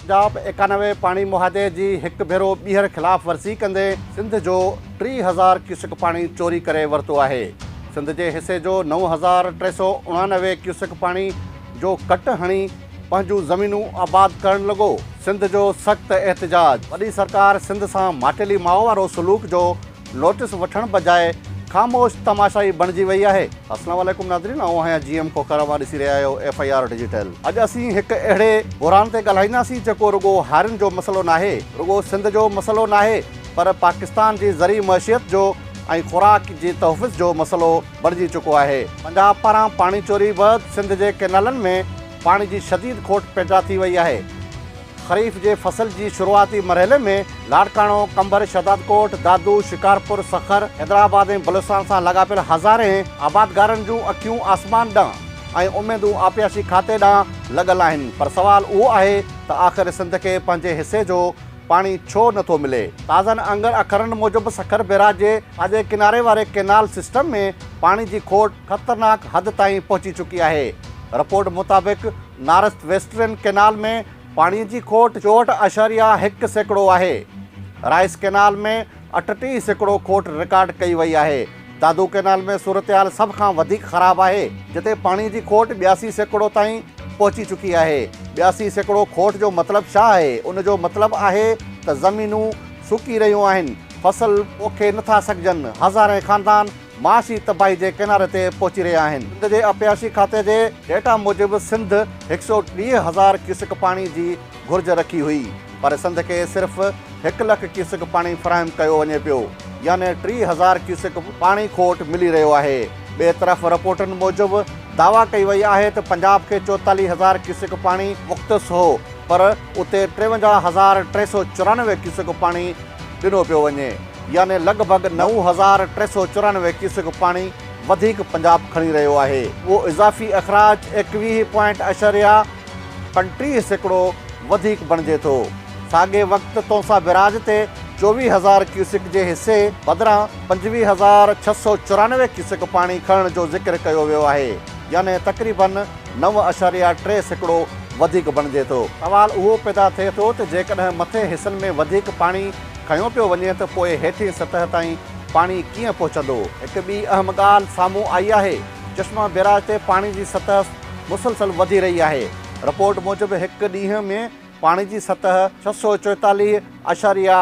پنجاب 91 پاڻي معاهدي جي هڪ ڀيرو ٻيهر خلاف ورزي ڪندي سنڌ جو 3000 ڪيوسڪ پاڻي چوري ڪري ورتو آهي. سنڌ جي حصي جو 9399 ڪيوسڪ پاڻي جو ڪٽ هڻي پنهنجون زمينون آباد ڪرڻ لڳو. سنڌ جو سخت احتجاج، وڏي سرڪار سنڌ سان ماٽيلي ماء وارو سلوڪ جو نوٽيس وٺڻ بجاء خاموش تماشائي بڻجي وئي آهي. اسلام عليڪم ناظرين آئون آهيان جي ايم کوکر اوهان ڏسي رهيا آهيو ايف I R digital اڄ اسين هڪ اهڙي بحران تي ڳالهائينداسين جيڪو رڳو هارين جو مسئلو ناهي رڳو سنڌ جو مسئلو ناهي پر پاڪستان جي زرعي معشيت جو ۽ خوراڪ جي تحفظ جو مسئلو بڻجي چڪو آهي. پنجاب پاران پاڻي چوري بعد سنڌ جي ڪينالن ۾ پاڻي جي شديد کوٽ پيدا ٿي وئي آهي. خريف جي فصل جي شروعاتي مرحلي ۾ لاڙڪاڻو، قمبر، شهدادڪوٽ، دادو، شڪارپور، سکر، حيدرآباد ۽ بلوچستان سان لاڳاپيل هزارين آبادگارن جون اکيون آسمان ڏانهن ۽ اميدون آبپاشي کاتي ڏانهن لڳل آهن پر سوال اهو آهي ته آخر سنڌ کي پنهنجي حصي جو پاڻي ڇو نه ٿو ملي؟ تازن انگ اکرن موجب سکر بئراج جي ساڄي ڪناري واري ڪينال سسٽم ۾ پاڻي جي کوٽ خطرناڪ حد تائين پهچي چڪي آهي. رپورٽ مطابق نارٿ ويسٽرن ڪينال ۾ پاڻي جي کوٽ 64.1% آهي. رائيس ڪينال ۾ 38% کوٽ رڪارڊ ڪئي وئي آهي. دادو ڪينال ۾ صورتحال سڀ کان وڌيڪ خراب آهي، جتي پاڻي جي کوٽ 82% تائين پهچي چڪي آهي. 82% کوٽ جو مطلب ڇا آهي؟ ان جو مطلب آهي ته زمينون سڪي رهيون آهن، فصل پوکي نٿا سگهجن، هزارين خاندان معاشي تباهي جي ڪناري تي پهچي رهيا آهن. سنڌ جي آبپاشي کاتي جي ڊيٽا موجب سنڌ 130 هزار ڪيوسڪ پاڻي جي گهرج رکي هئي پر سنڌ کي صرف هڪ لک ڪيوسڪ پاڻي فراهم ڪيو وڃي پيو يعني 3000 ڪيوسڪ پاڻي کوٽ ملي رهيو آهي. ٻئي طرف رپورٽن موجب دعويٰ ڪئي وئي آهي ته پنجاب کي 44 هزار ڪيوسڪ پاڻي مختص هو پر اتي 53394 ڪيوسڪ پاڻي ڏنو پيو وڃي. يعني لڳ ڀڳ 9394 ڪيوسڪ پاڻي وڌيڪ پنجاب کڻي رهيو آهي. اهو اضافي اخراج ايڪويهه پوائنٽ اشاريا 35% وڌيڪ بڻجي ٿو. ساڳئي وقت تونسا بئراج تي 24 هزار ڪيوسڪ جي حصي بدران 25694 ڪيوسڪ پاڻي کڻڻ جو ذڪر ڪيو ويو آهي يعني تقريبن نو اشاريا 3% وڌيڪ بڻجي ٿو. سوال اهو پيدا ٿئي ٿو ته جيڪڏهن مٿين حصن ۾ وڌيڪ پاڻي کنيو پيو وڃي ته پوء هيٺين سطح تائين پاڻي ڪيئن پهچندو؟ هڪ ٻي اهم ڳالهه سامهون آئي آهي، چشما بئراج تي پاڻي جي سطح مسلسل وڌي رهي آهي. رپورٽ موجب هڪ ڏينهن ۾ پاڻي جي سطح 644 اشاريا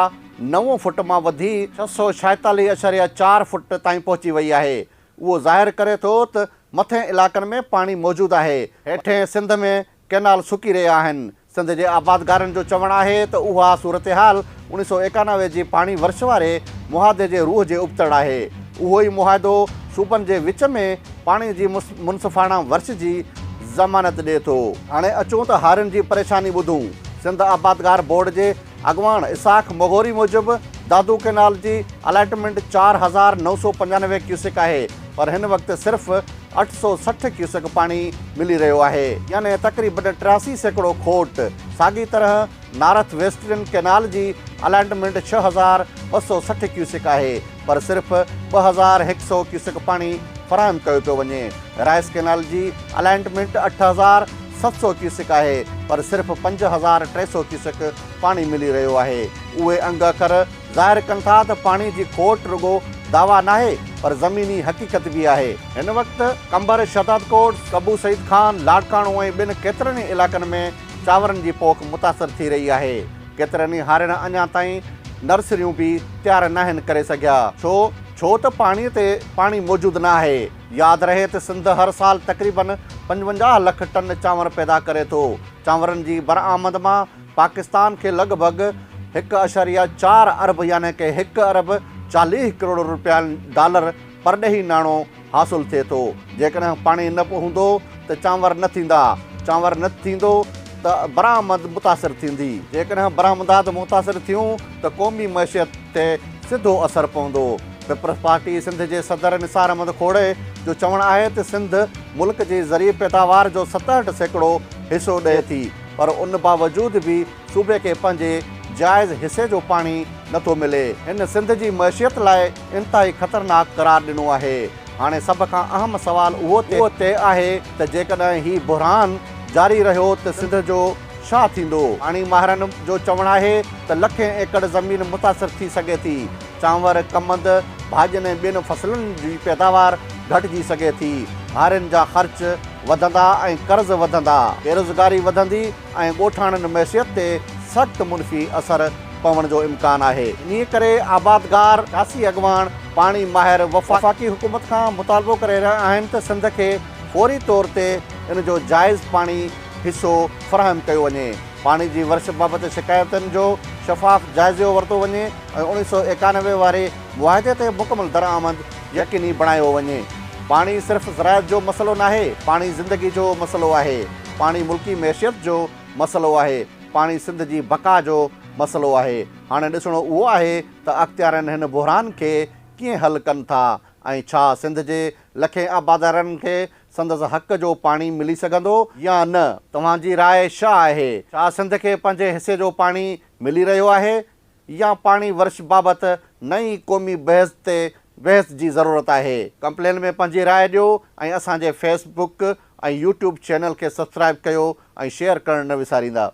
نو فٽ مان وڌي 646 اشاريا چار فٽ تائين پهچي وئي آهي. اهو ظاهر ڪري ٿو ته مٿين علائقن ۾ پاڻي موجود آهي، هيٺين سنڌ ۾ ڪئنال سڪي رهيا آهن. سنڌ جي آبادگارن جو چوڻ آهي ته اها صورتحال 1991 جي پاڻي ورڇ واري معاهدي جي روح جي ابتڙ آهي. اهو ئي معاهدو صوبن جي وچ ۾ پاڻي جي منصفاڻا ورڇ جي ضمانت ڏئي ٿو. هاڻي اچون ته هارين جي پريشاني ٻڌون. سنڌ آبادگار بورڊ جي اڳواڻ اسحاق مغوري موجب دادو ڪئنال جي الائٽمينٽ 4995 ڪيوسڪ آهي پر هن وقت صرف 860 ڪيوسڪ پاڻي ملي رهيو آهي يعني تقريبن 83% کوٽ، ساڳي طرح نارٿ ويسٽرن ڪئنال جي الائٽمينٽ 6260 ڪيوسڪ آهي پر صرف 2100 ڪيوسڪ پاڻي فراهم ڪيو پيو وڃي، رائس ڪئنال جي الائٽمينٽ 8700 ڪيوسڪ آهي پر صرف 5300 ڪيوسڪ پاڻي ملي رهيو آهي، اهي انگ اکر ظاهر ڪن ٿا ته پاڻي جي کوٽ رڳو دعويٰ ناهي پر زميني حقيقت به آهي. هن وقت قمبر، شهدادڪوٽ، قبو سعيد خان، لاڙڪاڻو ۽ ٻين ڪيترن ئي علائقن ۾ چانورن جي پوک متاثر ٿي رهي آهي. ڪيترن ئي هارين اڃا تائين نرسريون به تيار ناهن ڪري سگهيا. ڇو؟ ڇو ته پاڻي تي پاڻي موجود نه آهي. ياد رهي ته سنڌ هر سال تقريبن 55 لک ٽن چانور پيدا ڪري ٿو. چانورن جي برآمد مان پاڪستان کي لڳ ڀڳ هڪ اشاريه چار ارب يعني ڪه هڪ ارب 40 ڪروڙ روپيا ڊالر پرڏيهي ناڻو حاصل ٿئي ٿو. جيڪڏهن پاڻي نه هوندو ته چانور نه ٿيندا، چانور نه ٿيندو ته برآمد متاثر ٿيندي، جيڪڏهن برآمدات متاثر ٿيون ته قومي معيشت تي سڌو اثر پوندو. پيپلز پارٽي سنڌ جي صدر نثار احمد کوڙي جو چوڻ آهي ته سنڌ ملڪ جي زرعي پيداوار جو 67% حصو ڏئي ٿي پر ان باوجود به صوبي کي پنهنجي جائز حصي جو پاڻي نٿو ملي. هن سنڌ جي معيشت لاء انتهائي خطرناڪ قرار ڏنو آهي. هاڻي سڀ کان اهم سوال اهو طئي آهي ته جيڪڏهن هي بحران جاري رهيو ته سنڌ جو ڇا ٿيندو؟ پاڻي ماهرن جو چوڻ آهي ته لکين ايڪڙ زمين متاثر ٿي سگهي ٿي، چانور، ڪمند، ڀاڄين ۽ ٻين فصلن جي پيداوار گهٽجي سگهي ٿي، هارين جا خرچ وڌندا ۽ قرض وڌندا، بيروزگاري وڌندي ۽ ڳوٺاڻن معيشت تي سخت منفي اثر پوڻ جو امڪان آهي. انهيء ڪري آبادگار، سياسي اڳواڻ، پاڻي ماهر وفاقي حڪومت کان مطالبو ڪري رهيا آهن ته سنڌ کي فوري طور تي ان جو جائز پاڻي حصو فراهم ڪيو وڃي، پاڻي جي ورش بابت شڪايتن جو شفاف جائزو ورتو وڃي ۽ 1991 واري معاهدي تي مڪمل درآمد يقيني بڻايو وڃي. پاڻي صرف زراعت جو مسئلو ناهي، پاڻي زندگي جو مسئلو آهي، پاڻي ملڪي معيشت جو مسئلو آهي، پاڻي سنڌ جي بقا جو مسئلو آهي. هاڻي ڏسڻو اهو آهي ته اختيارين هن بحران کي ڪيئن حل ڪن ٿا ۽ ڇا سنڌ جي لکين آبادگارن کي سندس حق جو پاڻي ملي سگهندو يا نه؟ توهان جي راء ڇا آهي؟ ڇا سنڌ کي پنهنجي حصي جو پاڻي ملي رهيو آهي يا پاڻي ورش بابت نئين قومي بحث تي بحث جي ضرورت آهي؟ ڪمپلين ۾ پنهنجي راء ڏيو ۽ اسان جي فيس بڪ ۽ يوٽيوب چينل کي سبسڪرائب ڪيو ۽ شيئر ڪرڻ نه وساريندا.